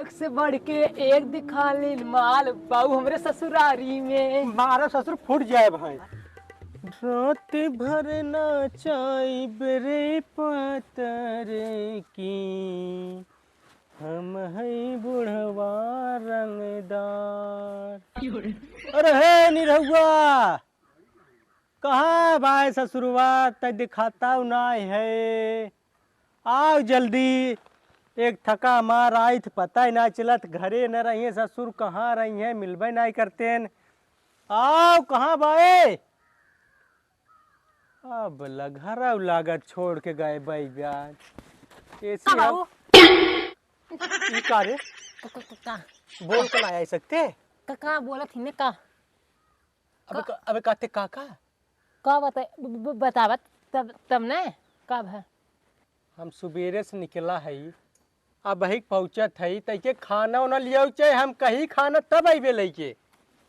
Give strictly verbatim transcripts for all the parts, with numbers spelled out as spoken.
से बढ़ के एक दिखालिन माल बाऊ हमरे ससुरारी में। मारा ससुर फूट जाए भाई। रात भर नाचाइब रे पातर की, हम है बुढ़वा रंगदार। अरे हे निरहुआ, कहाँ बाय ससुरवा, तै दिखाता नाय है। आव जल्दी, एक थका मार आई थ, पता ही ना चलत, घरे न रहिए ससुर, कहाँ रही हैं, मिलबे नहीं करतेन। आव, कहाँ बाए? अब ल-, घरव लागत छोड़ के गए बाई ब्याज। ऐसी का हम बाबू? ई का रे? क-, क-, क-, का? बोल के ना आई सकते? क-, का बोलत ही ने का? अबे का? क-, अबे कहते काका? का बता-, ब-, ब-, बतावत तब, तब ने का भा? हम सुबेरे से निकला हई, अबहिक पहुँचत हई, तइके खाना ओना लियाऊ चाहे हम कहीं खाना तब अइबे लइके।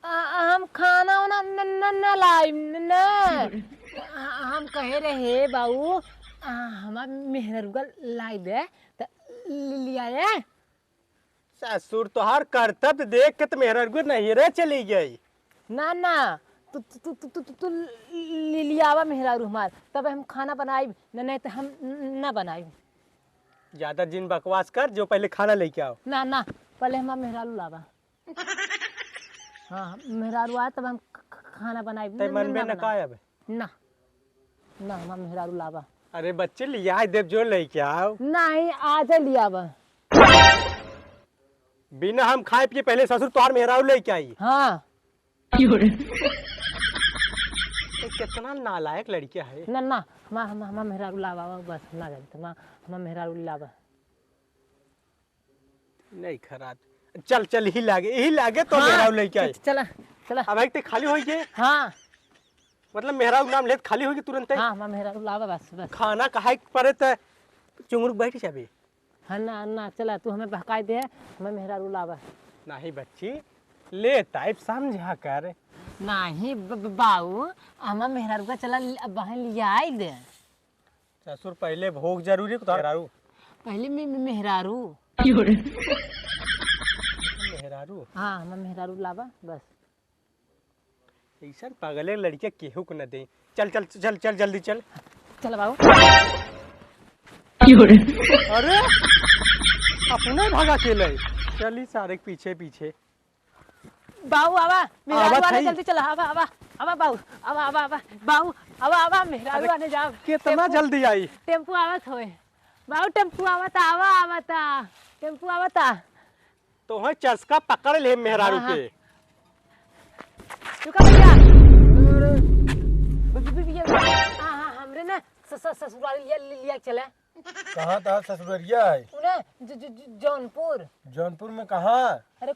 आ, हम खाना ओना न, न, न लाइब, न, न। आ, हम कहे रहे बाऊ, आ, हमार मेहररुआ लाई दे, त लि-, लियाए। ससुर, तोहार करतब देख के त मेहररुआ नैहरे चली गई। ना, ना, तू, तू, तू लि-, लियावा मेहरारू हमार, तब हम खाना बनाइब, न, नहीं त हम न, न बनाइब। ज्यादा जिन बकवास कर, जो पहले खाना लेके आओ। ना, ना, पहले हमार मेहरारू लावा। हाँ, मेहरारू आए तब हम ख-, ख-, खाना बनाइब। तै न, न, मनबे ना न बनाइब। का अब? ना। ना, हमार मेहरारू लावा। अरे बच्चे, लियाए देब, जो लेके आओ। नहीं, आजे लियावा। बिना हम खाए पिए पहले ससुर तोहार मेहरारू लेके आई। हाँ। तो कितना नालायक लड़किया है। ना, ना, हमार, हमार, हमार मेहरारू लावा, बस, हम ना जानी, हमार, हमार मेहरारू लावा। नहीं खराब। चल, चल, यही लागे, यही लागे तो हाँ, मेहरारू लेके आई। च-, चला, चला। अब एक ते खाली होई के? हाँ। मतलब मेहरारू नाम लेत खाली होई के तुरंत? हाँ, हमार मेहरारू लावा बस, बस। खाना कहाई परे त चुंगरुक बैठ जाबे। हाँ, ना, ना, चला, तू हमें बहकाई दे, हमें मेहरारू लावा। नहीं बच्ची, ले टाइप समझा कर। नहीं ब-, ब-, बाऊ, हमार मेहरारू का चला लि-, बहन लियाई दे। ससुर, पहले भोग जरूरी को मेहरारू। पहले मे-, मे-, मेहरारू। मेहरारू? हाँ, हमार मेहरारू लावा, बस। ऐसन पागले लड़किया केहू को न दे। चल, चल, चल, चल, जल्दी चल। चल बाबू। अरे, अपने भागा के ले। चली सारे के पीछे, पीछे। बाऊ, आवा, मेहरारू आवत आने हई। जल्दी चला, आवा, आवा, आवा बाऊ, आवा, आवा, आवा, बाऊ, आवा, आवा, मेहरारू अरे, आने जाओ। कितना टेम्पू, जल्दी आई? टेम्पू आवत होए। बाऊ, टेम्पू आवता, आवा, आवता, टेम्पू आवता। तोहे चस्का पकड़ ले मेहरारू हाँ, हाँ। के। रुका भैया। अरे। हाँ, हाँ, हमरे ना स-, स-, ससुराल लिया, लिया चले। कहाँ तहार ससुररिया है? उ ना, ज-, ज-, ज-, जौनपुर। जौनपुर में कहाँ? अरे,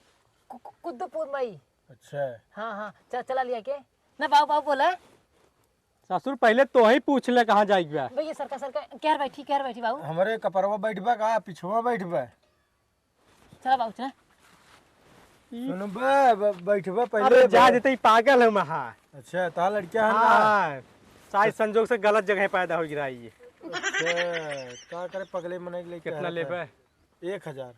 कु-, कु-, कुद्दपुर मई। अच्छा। हाँ, हाँ, च-, चला लिया के। ना बाऊ, बाऊ बोला। ससुर, पहले तोही पूछ ले कहाँ जाइक बा। भैया, सरका, सरका, केहर बैठी, केहर बैठी बाऊ? हमरे कपरवा बैठबा का, पिछवा बैठबा? चला बाबू, चला। ई सुनो बे, ब-, बैठबा पहले अरे जा बे। जतई, पागल है महा। अच्छा, तहार लड़किया है ना? हाँ, शायद संजोग से गलत जगह पैदा हो गिरा ये। अच्छा, का करे पगले मनई के लेके कितना आया लेबे? था? एक हजार।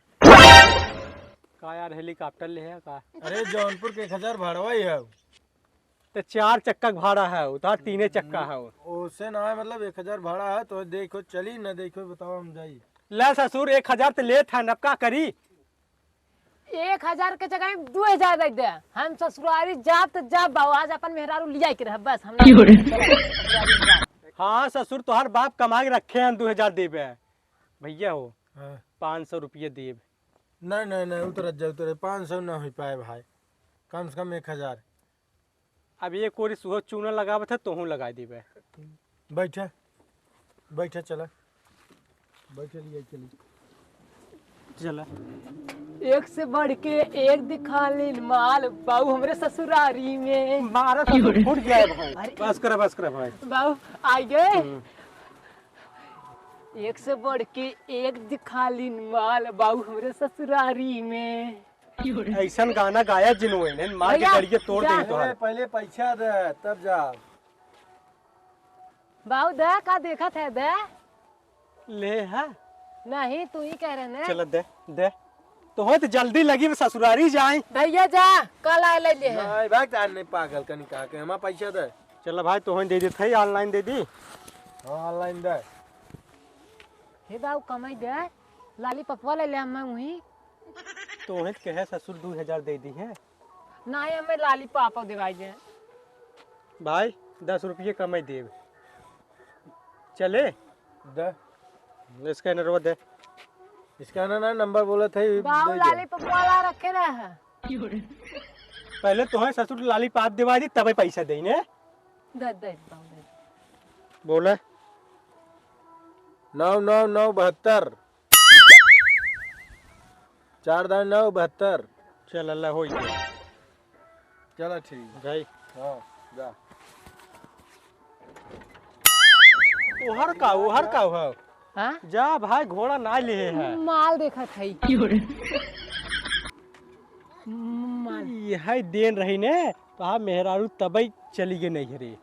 का यार, हेलीकॉप्टर ले है का? अरे, जौनपुर के एक हजार भाड़वा ही है। ते चार चक्का के भाड़ा है, उतार तीने चक्का है। ओसे ना है, मतलब, एक हजार भाड़ा है, तो देखो चली, ना देखो, बताओ, हम जाई। ले ससुर, एक हजार ते लेत है, अब का करी? एक हजार के जगह में दू हजार दे दे। हम ससुरारी जाब त जाब बाऊ, आज अपन मेहरारू लिया के रह, बस, हम ना की हो रे? हाँ ससुर, तोहार बाप कमा के रखे हैं, दू हजार देबे। भैया हो, हाँ। पाँच सौ रुपये देब। नहीं, नहीं, नहीं, उतरत जा, उतरत, पाँच सौ ना हो पाए भाई, कम से कम एक हजार। अब एक ओरी सुहो चूना लगावत है, तोहूँ लगाई देबे। बैठा, बैठा, चला, बैठा, लिया, चली। चला। एक से बढ़ के एक दिखालिन माल बाऊ हमरे ससुरारी में। मारा ससुर फूट जाए भाई। अरे। बस कर, बस कर भाई। बाऊ, आ गए। हम्म। एक से बढ़ के एक दिखालिन माल बाऊ हमरे ससुरारी में। ऐसन गाना गाया जिन्होंने, मार के भैया, गड़िया तोड़ जा। दे तोहार। अरे, पहले पैसा दे, तब जा। बाऊ, दे, का देखत है, दे। ले, हाँ। नहीं, तू ही कह रहे ने। चल, दे, दे। तोहैं त जल्दी लगी, ससुरारी जाए। भैया जा, कल आए ले ले है। नहीं भाई, तार नहीं पागल कनी कहा के, हमार पैसा दे। चला भाई, तोहैं दे देत है, online दे दी। हाँ, online दे। हे बाबू, कमाई दे, लाली पपवा ले ले, मैं वहीं। तोहैं त कहे ससुर दू हजार दे दी है। नहीं, हमें लाली पापा देवाई दे। भाई, दस रुपये कमाई देब। चले? दे। Scanner वो दे। Scanner ना, number बोलत है, बाबू दे दे। लाली पपवा ला रखे रहे। पहले तोहैं ससुर लाली पाप देवाई दी, तबे पैसा दे ने। दे, दे, बाबू दे। बोले। नौ नौ नौ बहत्तर। चार दाई नौ, बहत्तर। चल, अल्लाह होई गया। चला, ठीक बा। जाई। हाँ, जा। ओहर का, ओहर का हो? हाँ? जा भाई, घोड़ा ना ले है। माल देखत है। माल। यह देन रही ने, तो हाँ, मेहरारू तबई चली गई नहीं रे।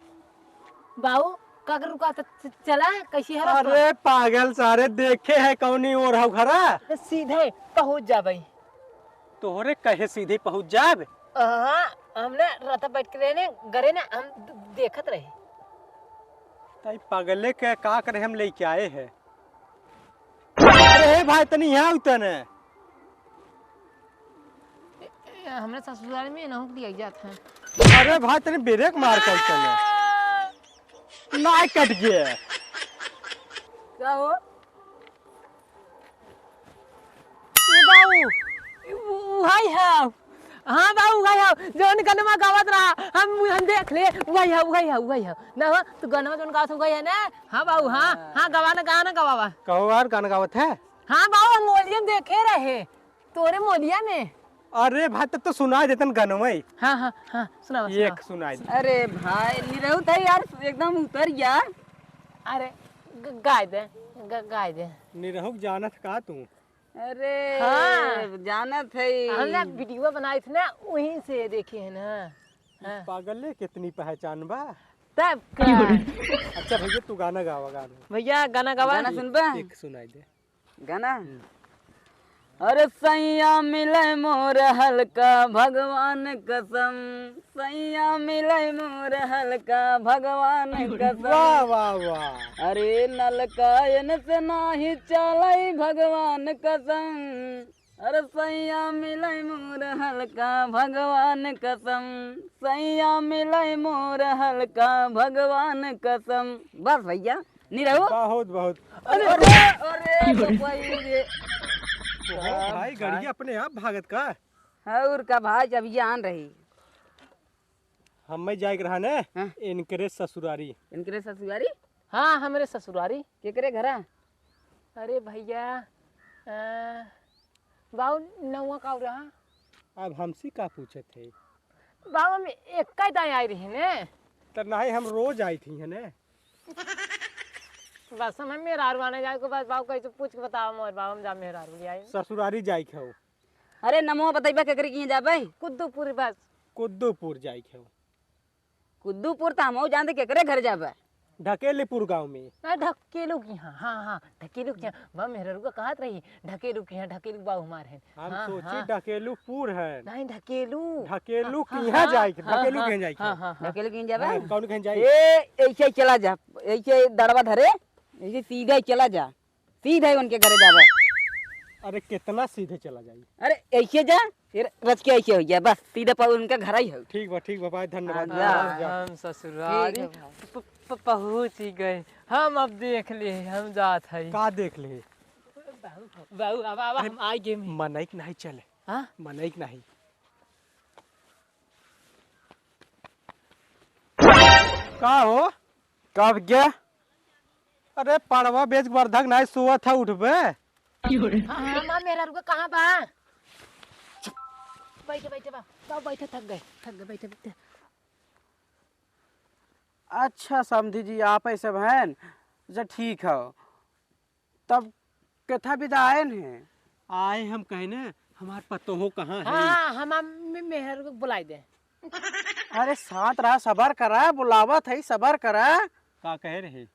बाऊ, काकर रुका त च-, चला, कैसी है रास्ता? अरे पागल सारे, देखे है कौनी ओर हौ घरा? सीधे पहुँच जाबे। तोहरे कहे सीधे पहुँच जाब? हाँ, हमने रात बैठ के रहने, गरे ने हम द-, देखत रहे। ताई पागले के का करे हम लेके आए हैं? अरे हे भाई, तनी यहाँ उतर ने। ए, ए, हमरे ससुराल में नहुक दिया जात है। अरे भाई, तनी brake मार के उतर ने। नाई कट गया। का हो? ए बाबू, उ-, उहै है। हाँ बाबू, उहै है। जौन गनवा गावत रहा, हम, हम देख ले, उहै है, उहै है, उहै है। ना हो, तू गनवा जौन गावत उहै है ना? हाँ बाबू, हाँ, हाँ, गवा ना, गाना गवावा। कहो यार, गाना गावत है? हाँ बाबू, हम मोलियम देखे रहे। तोरे मोलिया में। अरे भाई, तब तो सुनाई देतन गनवई। हाँ, हाँ, हाँ, सुनावा, एक सुनावा। सुनाई दे। अरे भाई, निरहू था यार, एकदम उतर गया। अरे, ग-, गाय दे, ग-, गाय दे। निरहू के जानत का तू? अरे, हाँ। जानत है। हम ना video बनाई थी ना, वहीं से देखे हैं ना। हाँ। पागल ले, कितनी पहचान बा। तब का? अच्छा भैया, तू गाना गावा, गाना। भैया, गाना गावा। गाना सुनबा? एक सुनाई दे। गाना? हम्म। अरे सैया मिले मोर हल्का भगवान कसम, सैया मिले मोर हल्का भगवान कसम। वाह, वाह, वाह। अरे नलका एन से नाही चलै भगवान कसम, अरे सैया मिले मोर हल्का भगवान कसम, सैया मिले मोर हल्का भगवान कसम। बस भैया, निरहू। बहुत, बहुत। अरे, अरे, अरे, अरे, बाबा, ये रे। ओहो, हाँ, भाई, भाई। गड़िया अपने आप भागत का? और का भाई, जब ये आन रही। हम्मे जाए के रहा ने, हाँ। इनकरे ससुरारी। इनकरे ससुरारी? हाँ, हमरे ससुरारी। केकरे घरा? अरे भैया, अ, बाऊ नौवा का रहा? अब हमसे का पूछत है? बाऊ, हम एक ही दाई आई रही ने। त नाही, हम रोज आई थी है ने। बस हम मेहरारू आने जाए को बस बाऊ कैसे पूछ के बताओ मोर बाऊ, हम जा मेहरारू ले आई। ससुरारी जाए के हो। अरे नमो बतैबा केकरे किहाँ जाबे? कुद्दूपुर बस। कुद्दूपुर जाए के हो। कुद्दूपुर त हमहू जानते केकरे घर जाबे। ढकेलीपुर गाँव में। ना ढकेलू किहाँ, हाँ, हाँ, ढकेलू किहाँ। बा मेहररुआ कहत रही, ढकेलू किहाँ, ढकेलू बाऊ हमार है। हम हाँ, सोची हाँ। ढकेलूपुर है। नहीं, ढकेलू। ढकेलू हाँ, किहाँ हाँ, जाए के, हाँ, ढकेलू हाँ, किहाँ जाए के। हाँ, हाँ, हाँ। ढकेलू किहाँ जाबे? हाँ, कौन किहाँ जाए? ए, ऐसे ही चला जा, ऐसे दड़वा धरे, ऐसे सीधा ही चला जा। सीधे उनके घरे जाबे। अरे, कितना सीधे चला जाई? अरे, ऐसे जा, फिर रच के ऐसे हो जाए, बस सीधे पर उनके घर ही हो। ठीक बा, ठीक बा भाई, धन्यवाद, हाँ, धन्यवाद, जा। जा। हम ससुरारी ठीक है भाई। प-, प-, पहुँच ही गए। हम अब देख ले, हम जात हई। का देख ले? बाबू, बाबू, अब, अब अरे, हम आइ गए में। मनई के नहीं चले। हाँ? मनई के नहीं। का हो? का हो गया? अरे पड़वा बेच के बरधक नाई सोवत है, उठबे? हाँ, हाँ, माँ मेहरारू का कहाँ बा? बैठे, बैठे बा, बा, बैठे, थक गए, थक गए, बैठे, बैठे। अच्छा समधी जी, आप ऐसे भैन, अच्छा ठीक है, तब केथा बिदा आयन है? आए हम कहे ने, हमार पतोहो कहाँ है? हाँ, हमार मे-, मेहर को बुलाई दे। अरे शांत रहा, सबर करा, बुलावत है, सबर करा। का कहे रहे?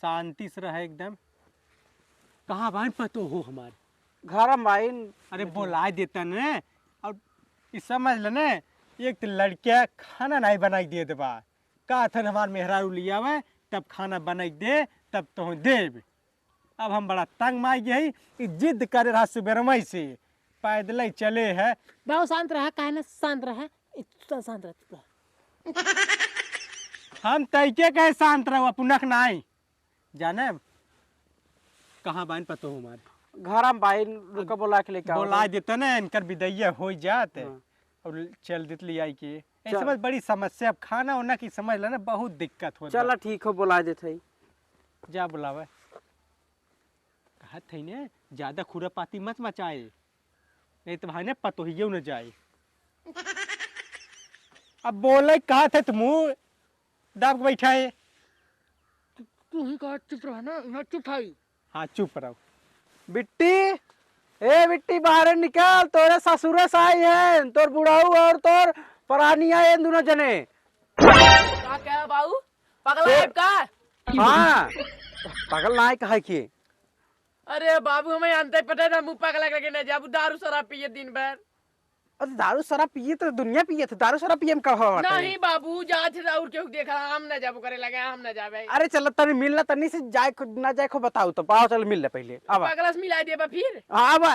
शांति से रहे एकदम। कहाँ बान पतोहो हमार? घर में बाइन। अरे, बोलाइ देतन। और ई समझ ले ने, एक तो लड़किया खाना नाहीं बनाइ देत बा। कहत हन हमार मेहरारू लियावे, तब खाना बनाइ दे, तब तोहूँ देब। अब हम बड़ा तंग मा आइ गए हई, ई जिद करे रहा सुबेरमई से, पैदल ही चले है। बाबू शांत रहा, काहे ना शांत रहा, ई तू शांत रह, चुप रह। हम तइके कहे शांत रहो, अपनक नाहीं। जाने, कहाँ बाइन पतोह हमार? घर में बाइन, रुका, बोलाइ के लेके आओ। बोलाइ देता ना, इनकर बिदैया होइ जात हाँ। और चल देत लियाइ के। ए, चल। समझ, बड़ी समस्या, अब खाना ओना की समझ लेना, बहुत दिक्कत होत बा। चला, ठीक हो, बोलाइ देत हई। जा बोलावे। कहत हई ने, ज्यादा खुरापाती मत मचाए, नहीं तो भाई ने पतोहियो न जाए। अब बोले कहत है तो मुँह दाब के बैठा है। तू, तू ही कहा चुप रह ना, यहाँ चुप है। हाँ, चुप रहो। बिट्टी, ए बिट्टी, बाहर निकल, तोरे ससुरे से आई है, तोर बुढ़ऊ और तोर परानिया, ये दोनों जने। का कहे बाबू? पगला तो है का? हाँ, पगल ना है, कहे कि अरे बाबू, हमें अंते पटे ना, मुँह पगला करके ना जाबू, दारू शराब पिए दिन भर। अरे दारू शराब पिए तो दुनिया पिए थे, दारू शराब पिए में का हो बाटे? नहीं बाबू, जा थे और केहू देख रहा, हम ना जाबू करे लगे, हम ना जाबे। अरे चल तनी मिल ना, तनी से जाए खो, ना जाए खो बताओ तो, पाओ चल मिल ले पहले। अब पगला से मिला देबा फिर? अब